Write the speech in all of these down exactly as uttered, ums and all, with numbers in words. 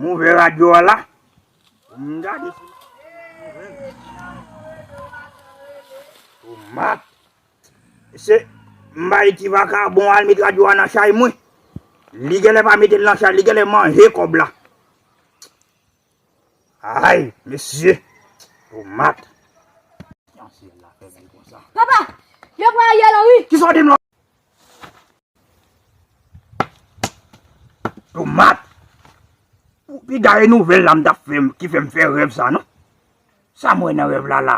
Ouvè radyo a la. M gade. Tomat. Se m bay ti vakabon al met radyo a nan chay mwen. Li genlè pa mete l nan chay, li genlè manje kòb la. Ay, mesye. Tomat. Nan syèl la fè bèl konsa. Papa, yo pran Ariel Henry. Kisa w di m la? Tomat. Ou piga e nouvèl la m t ap fè m, ki fè m fè rèv sa non. Sa m wè nan rèv la la.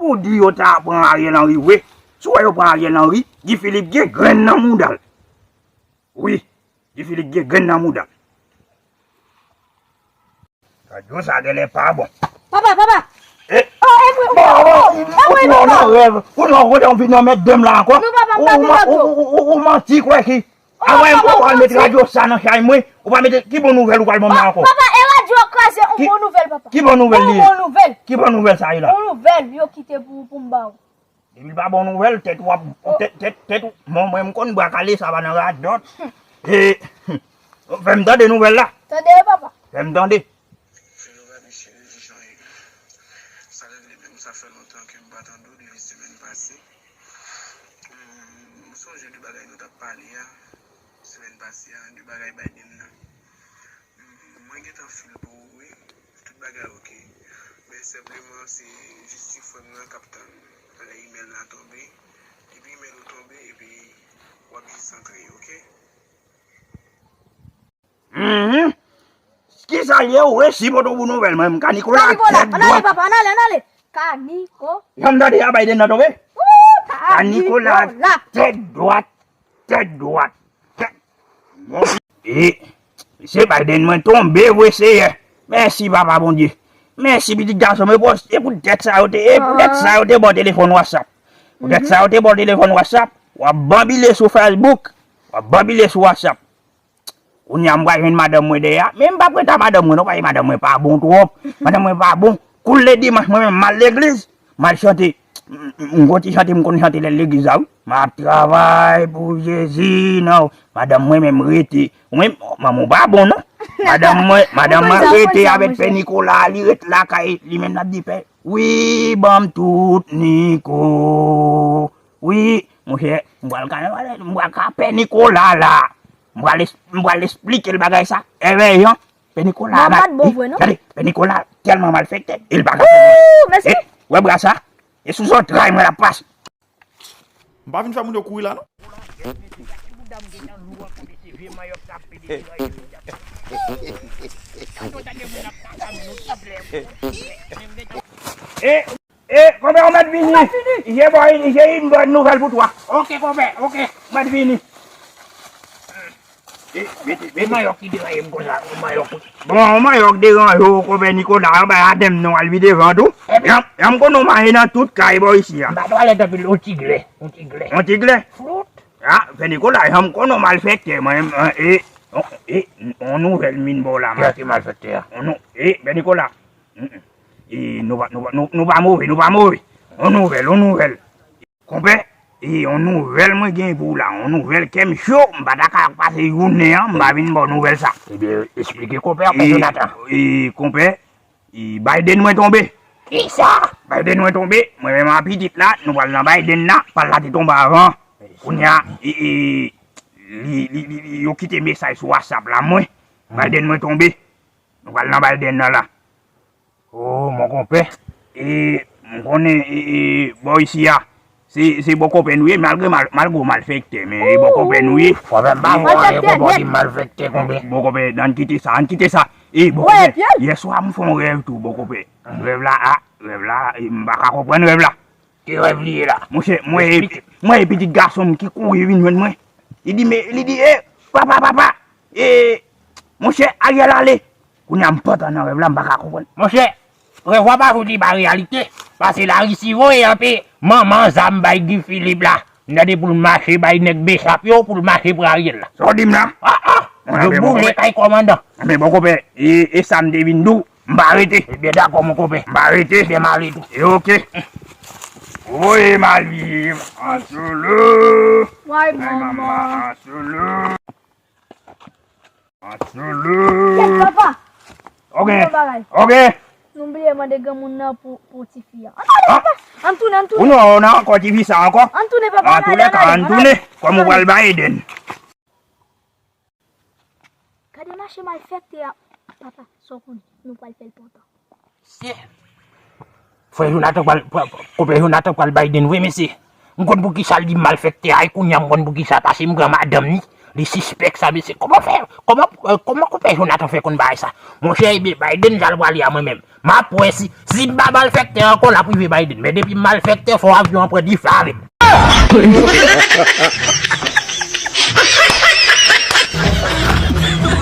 Ou di yo ta pran Ariel Henry vre. Si w wè yo pran Ariel Henry, Guy Philippe gen grenn nan mouda l. Wi, Guy Philippe gen grenn nan mouda l. Radyo sa genlè pa bon. Papa, papa. Eh, oh, e mwen, oh, oh, e mwen, papa. Ou nan rèv. Ou nan rèv, ou vin nan mèt dèm la ankò. Non, papa, m pa vin ankò. Ou manti kwè ki. Avan m pral met radyo sa nan chay mwen, ou pa mete ki bon nouvèl ou pral ban m la ankò. Papa, e radyo a kraze, yon bon nouvèl, papa. Ki bon nouvèl li ye? Yon bon nouvèl. Ki bon nouvèl sa ye la? Yon nouvèl yo kite pou, pou m ba ou. Depi l pa bon nouvèl, tèt ou ap, tèt, tèt, tèt ou, mwen, mwen, m konn bwa kale, sa pa nan radòt. E, fè m tande nouvèl la. Tande, papa. Fè m tande. Hello, Baby Cheri, kijan w ye? Sa revle menm, sa fè lontan ke m pa tande w depi semèn pase. Hmm, m sonje de bagay nou t ap pale a, semèn pase a, de bagay Biden nan. Hmm, mwen gentan feel pou ou, wi. Tout bagay oke. Men senpleman, se jis ti frè m nan k ap tann lè imèl la tonbe. Depi imèl ou tonbe, epi w ap jis antre, oke? Mhm. Kisa l ye ou resi poto pou nouvèl mwen? M ka Nikola tèt dwat. Ann ale, papa, ann ale, ann ale. Ka Niko. Jan m tande a Biden nan tonbe? Ka Nikola tèt dwat, tèt dwat. Tèt. Bon. E, se Biden mwen tonbe vre Seyè. Mèsi papa Bondye. Mèsi pitit gason mwen, e pou tèt sa yo te, e pou tèt sa yo te ba w telefòn WhatsApp. Pou tèt sa yo te ba w telefòn WhatsApp, w ap banbile sou Facebook, w ap banbile sou WhatsApp. Kounye a m pral jwenn madanm mwen dèyè a. Men m p ap ret a madanm mwen non, paske madanm mwen pa bon twòp. Madanm mwen pa bon. Kou l le dimanch, mwen menm m al legliz. M al chante. M, m, m gon ti chante m konn chante lè legliz la wi. M ap travay pou Jezi nan. Madanm mwen menm rete. Ou menm, manman w pa bon non. Madanm mwen, madanm mwen rete avèk Pè Nikola, li ret lakay, li menm l ap di pè. Wi, ban m tout Niko. Wi, monchè, m pral ka, m pral ka pè Nikola la. M pral es-, m pral esplike l bagay sa. Evè jan, pè Nikola mal. Gade, pè Nikola tèlman malfektè, e l pa ka fè mwen. E, wè bra sa, e sou zantray mwen l ap pase. M pa vin fè moun yo kouri la non. E, e, konpè, ou mèt vini. J'ai bon, j'ai une bonne nouvelle pour toi. Ok, konpè, ok, ou mèt vini. E, mete, mete. Mayòk ki deranje m konsa, mayòk. Bon, mayòk deranje w, konpè Nikola, anba adan m non, al vide van tou. Ebyen. Jan, jan m konnen w mache nan tout kay bò isi a. M pa twalèt anpil, on ti glè, on ti glè. On ti glè? Flout. A, pè Nikola, jan m konnen w malfektè, mwen, e, e, on nouvèl m vin ba w la, man. Kiyès ki malfektè a? On nou, e, pè Nikola. Mm, mm. E, nou pa, nou pa, nou, nou pa move, nou pa move. On nouvèl, on nouvèl. Konpè, e, on nouvèl mwen gen pou w la, on nouvèl kè m cho, m pa ta ka pase jounen an, m pa vin ba w nouvèl sa. Ebyen, esplike konpè, pè Jonathan. E, konpè, e, Biden mwen tonbe. Kisa? Biden mwen tonbe, mwen menm a pitit la, nou pral nan Biden la, pa l la te tonbe avan. Kounye a, e, e, li, li, li, li, yo kite mesaj sou WhatsApp la, mwen, Biden mwen tonbe. Nou pral nan Biden nan la. Oh, mon konpè. E, m konnen, e, e, bò isi a, se, se bò konpè nou ye, malgre mal, malgre w malfektè, men e bò konpè nou ye. Konpè, m pa kwè konpè w di m malfektè, konpè. Bò konpè, ann kite sa, ann kite sa. E, bò konpè, yèswa m fè yon rèv tou, bò konpè. Rèv la, a, rèv la, e, m pa ka konprann rèv la. Ki rèv li ye la? Monchè, mwen, mwen e pitit gason m ki kouri vin jwenn mwen. Li di, men, li di, e, papa, papa, e, monchè, Ariel ale. Kounye a m pantan nan rèv la, m pa ka konprann. Monchè, rèv ou a pa fout li pa reyalite. Paske Larisi voye anpe manman zam bay Guy Philippe la. M tande pou l mache bay nèg Bechap yo, pou l mache pran Ariel la. Sa w di m la? A, a! Yo boule kay kòmandan. Men bon, konpè, e, e sa m te vin di w, m pa rete. Ebyen, dakò, mon konpè. M pa rete. Ebyen, m ale tou. E oke. Voye m al viv an solo. Ay, manman. An solo. Kèt, papa. Ok. Yon bagay. Ok. Nou bliye mande granmoun nan pou, pou tifi a. Ann tounen, papa. Ann tounen, ann tounen. Ou nan, ou nan ankò tifi sa ankò? Ann tounen, papa. Ann tounen, ann tounen. Kòm ou pral Biden. Gade mache malfektè a. Papa, sa w konnen, nou pral fè l pantan. Frè Jonathan pral, pral, konpè Jonathan pral Biden vre, mesye. M konn poukisa l di malfektè a, e kounye a m konn poukisa, paske m gran madanm ni, li sispèk sa, mesye. Kòman fè, kòman, euh, kòman konpè Jonathan fè konn bagay sa? Monchè, ebyen, Biden, jan l prale a mwen menm. M ap wè si, si m pa malfektè ankò, l ap rive Biden. Men depi m malfektè, fò avyon an pran difl avè m.